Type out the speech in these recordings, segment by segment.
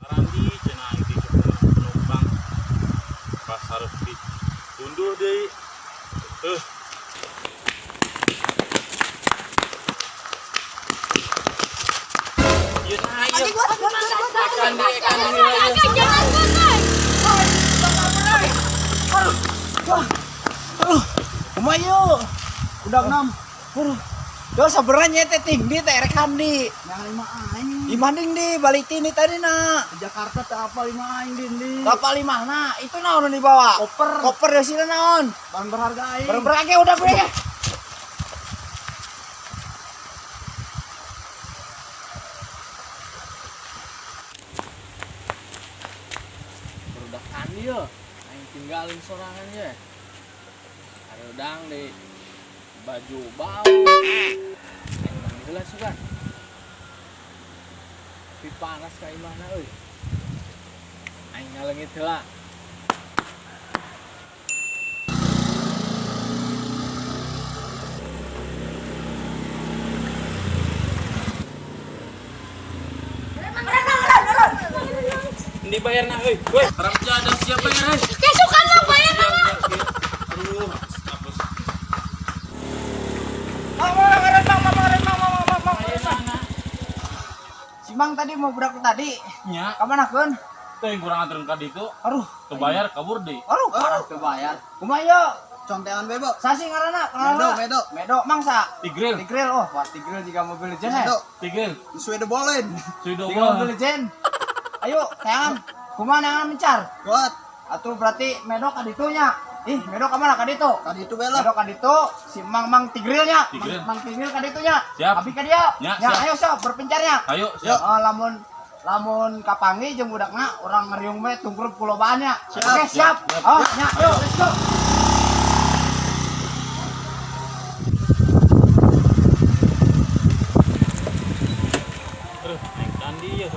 Randi cenah aing teh penumpang pas harus ditunduh deui. Eh. Ieu nah ieu. Kandi kandi ieu. Jangan kotor. Aduh, kumaha yeuh? Udah enam. Aduh. Yo sebenarnya teh tinggi teh rek kandi. Yang lima aing. Imah ding di balik tini tadi na. Di Jakarta teh apa lima aing din di. Kapal lima na, itu naon nu dibawa? Koper. Koper ya sih naon? Barang berharga aing. Barang berharga udah gue. Budak kandi yo, aing tinggalin sorangan ye. Ada udang di baju bau. Aing mandi heula sugan. Tapi panas ka imahna euy. Aing ngaleungit heula. Ini bayarna euy. Woi, haram jadah siap bayar euy. Kesukaan lah bayar nama. Aduh, hapus. Mang, mang, mang, mang, mang, mang, mang, mang, mang, mang. Si Mang tadi mau budak tadi. Nya, Ka mana keun? teh kurang anterin ka ditu. Aduh, Kebayar kabur deui. aduh, parah teu bayar. Kumaha yeuh? Contean bebo. Sasi ngaranna? Kenal Medo, heula. Medo. Medo mangsa. Tigril, Tigril, oh, wah Tigril juga mobil legend ya. Medo. tigril. Sesuai the boleh. Sudah Tiga mobil legend. Ayo, tayangan. Kumaha neangan mencar? Kuat. Atuh berarti Medo ka ditu nya. Ih, Medo ka mana ka ditu? Tadi itu bela. Medo ka ditu, si Mang Mang Tigrilnya. Tigril. Mang, Mang Tigril ka ditu nya. Siap. Abi ka dieu. Ya, Ya, siap. ayo sok berpencarnya. Ayo, siap. Oh, lamun lamun kapangi jeung budakna urang ngeriung we tungkrup kulobaannya. Siap. Oke, siap. Siap. Oh, nya, yuk, let's go. Aduh, naik kandi ya.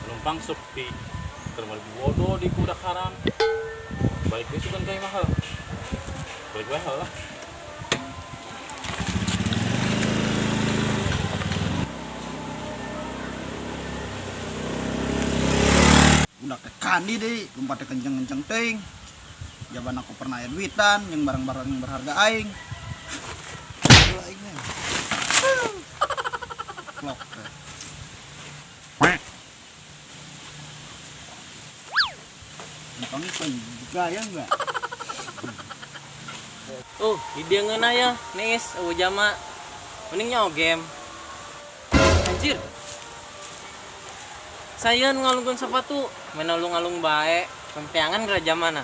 Penumpang sepi. Terus bodoh di kuda haram. Balik besok kan kayak mahal. Balik mahal lah. Udah teh kandi deh, lompat teh kenceng-kenceng teuing. Jaban aku pernah aya duitan yang barang-barang yang berharga aing. Aduh, aing nya. Klok teh. Numpang itu gaya enggak? Oh, di dieu ngeunah ya, nis eueuh jama. Mending nyaho game. Anjir. Saya nu ngalungkeun sepatu, main ngalung-ngalung bae, penteangan geura jamana.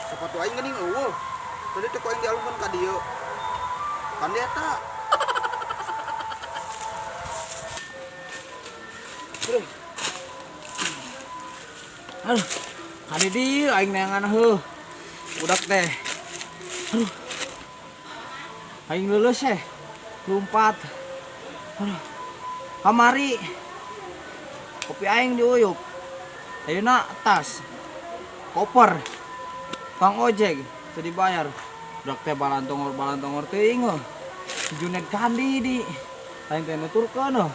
Sepatu aing geuning eueuh. Tadi teh ku aing dialungkeun ka dieu. Kandi eta. Aduh, kali dieu aing neangan heuh. Budak teh. Aduh. Aing leuleus eh. Lompat. Aduh. Kamari. Kopi aing diuyup. Ayeuna tas. Koper. Kang ojek teu dibayar. Budak teh balantongor-balantongor teuing heuh. Si Junet kandi di. Aing teh nuturkeun heuh.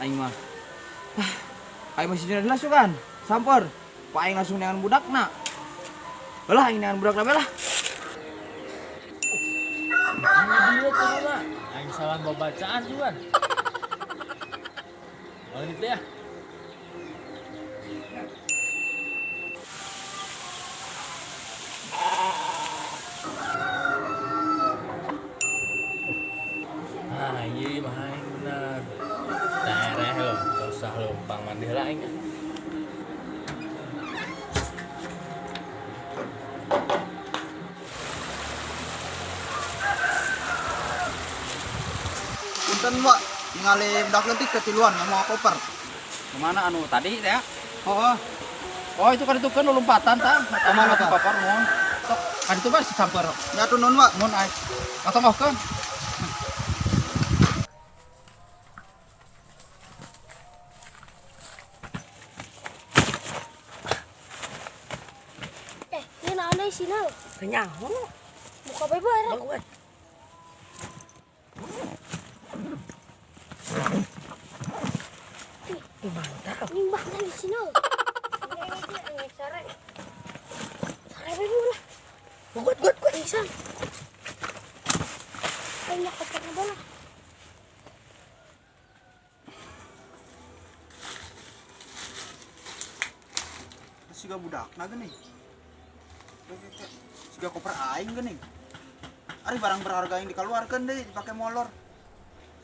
Aing mah. Ah, aing mah si Junet langsung kan. Samper. Pak aing langsung neangan budakna. Lah aing neangan budakna bae lah. Ini dia tuh mah. Aing salah babacaan juga. Oh gitu ya. Ah, iya mah aing bener. Tereh lo, gak usah lumpang mandi lah aing. Punten, Pak. Ningali budak leutik ketiluan ngomong koper. Kemana anu tadi ya? Oh, Oh itu kan itu kan lompatan ta. Kemana, tuh Pak? papar mohon. Tok kan itu mah si samper. nya tuh nun, Pak. Mohon ai. Atau mau kan? Eh, ini naon deui sina lo? Nyaho. Buka bae bayar. Bang, isina? Ini sare. Sare bae lah. Gut gut gut isan. Aing nak koperna bola. Siga budakna geuning. Siga koper aing geuning. Ari barang berharga aing dikeluarkeun deui dipake molor.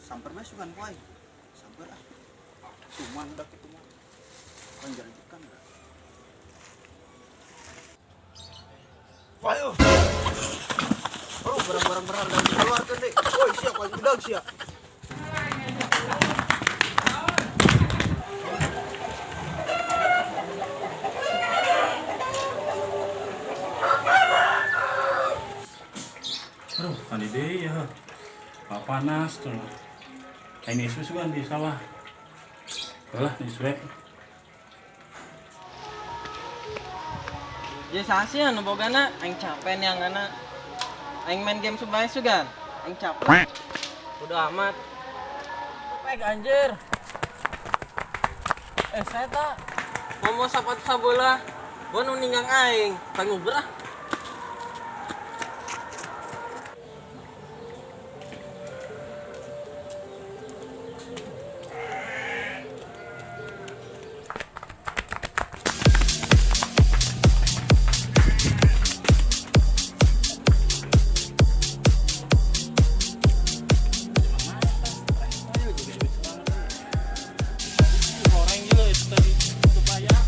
Samper bae sugan ku aing. Samper ah. Cuman udah kitu mah. Kan jarikan dah. Waduh. Aduh, barang-barang berharga aing dikeluarkeun deui. Woi, sia ku aing budak sia. Aduh, kan ide ya. Pak panas tuh. Ini isu sugan di sawah. Lah, isu we. Ya sasi anu bogana aing capek neanganna. Aing main game subae sugan. Aing capek. Udah amat. Pek anjir. Saya tak Mau sepatu sabola. Gua nu ninggang aing, panguber ah. Orang juga itu tadi itu bayar.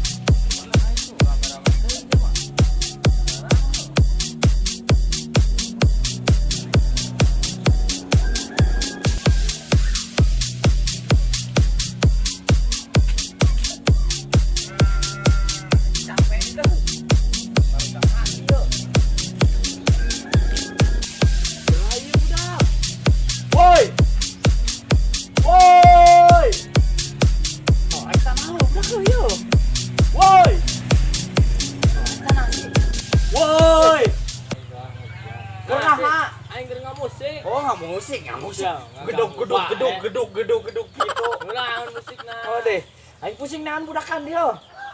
Woi. Woi. Oh, aing tak mau budak heuh ieu. Woi. Woi. Kumaha? Aing keur ngamusik. Oh, nggak musik, nggak musik. Ya, Geduk, geduk, geduk, geduk, geduk, geduk gitu. Ulah musikna. Oh deh, aing pusing nahan budakan dia.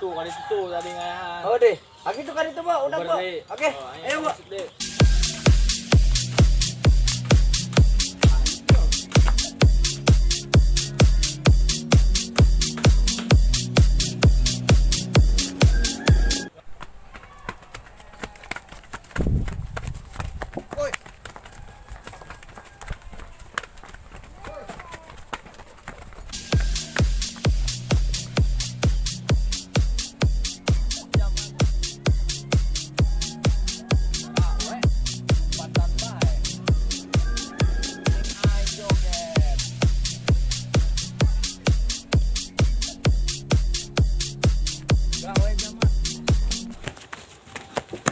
Tuh kan itu tadi ngayahan. Oh deh, aku itu kan itu, Bu. Udah, Bu. Oke, Oh, ayo, Bu.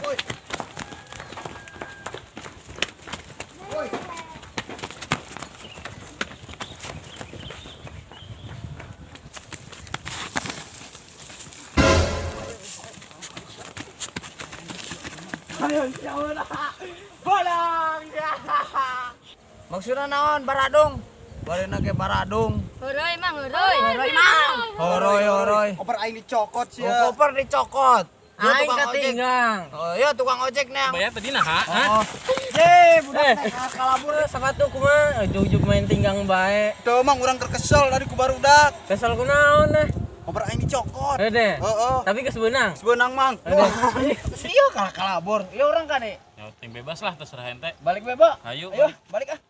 Woi. Woi. Woi. Ayo, Bolang. Maksudna naon baradung? Barena ge baradung. Horoy mang, horoy. Horoy mang. Horoy horoy. Koper aing dicokot Oh, sia. koper dicokot. Dia Aing tukang ojek. katinggang. Oh, iya tukang ojek neang. Bayar tadi nah, ha? Oh. Ye, budak teh kalabur. Sepatu kumaha ujug-ujug main tinggang bae. Teu mang urang keur kesel tadi ku barudak. Kesel kunaon nah. Koper aing dicokot. Heuh. Heeh. Tapi geus beunang. Geus beunang mang. Iya kalah kalabur. Iya orang kan nih. Ya, ting bebas lah terserah ente. Balik bebo. Ayo. Ayo, balik ah.